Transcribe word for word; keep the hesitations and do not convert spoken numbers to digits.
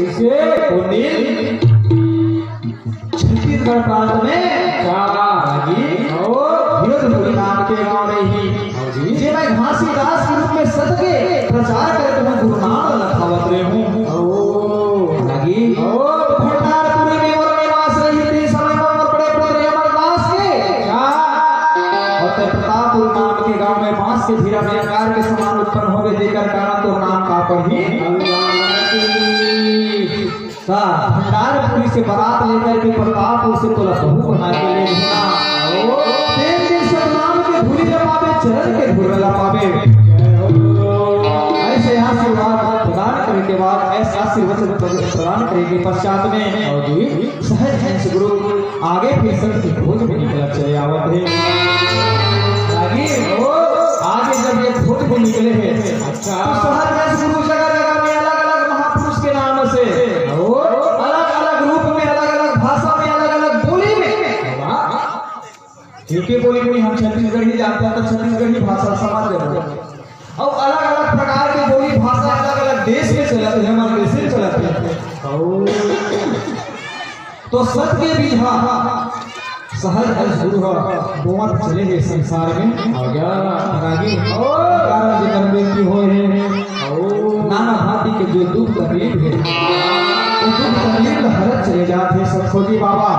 कैसे? ओ नील, छत्तीसगढ़ प्रांत में क्या रागी और हीरोपुरी नाम के गांव रही, जेमे घासीदास के रूप में सत के प्रचार करके मैं गुरु नाम लखावत रहे हूँ। ओ रागी, ओ भंडारपुरी में मोर निवास रही, ते समय में मोर बड़े पुत्र अमरदास के क्या? और ते प्रतापपुर नाम के गांव में बांस के भीरा में अंगार के समान उत्पन्न होवे, जेकर कारण तो नाम का पड़ी। हाँ, भंडारपुरी से बारात लेकर के प्रतापपुर से तोला बहू बना के ले घूमना। ओ, तेल के सतनाम के धूलि ला पावे, चरण के धूल ला पावे। ऐसे आशीर्वाद प्रदान करे के बाद, ऐसे आशीर्वचन प्रदान करे के पश्चात में सहज हंस गुरु आगे फिर संत की खोज में निकला चले आवत है। आगे, ओ, आगे जब ये खोज में निकले हैं, अच्छा। तो सहज हंस गुरु जगह जगह में अलग अलग महापुरुष के नाम से, ओ, अलग अलग रूप में, अलग अलग भाषा में, अलग अलग बोली में। वाह। एक ही बोली में हम छत्तीसगढ़ी जानते हैं, तो छत्तीसगढ़ी भाषा समझ लेते हैं। और अलग अलग प्रकार की बोली भाषा अलग अलग देश में चलती है, हमारे देश में चलती है। तो सत के बीज हा सहज हंस गुरु हा बोवत चले हे संसार में। और क्या? रागी, और कारण जेकर मृत्यु होए हे, और नाना भांति के जो दुख तकलीफ है, वो दुख तकलीफ ला हरत चले जात हे सतखोजी बाबा।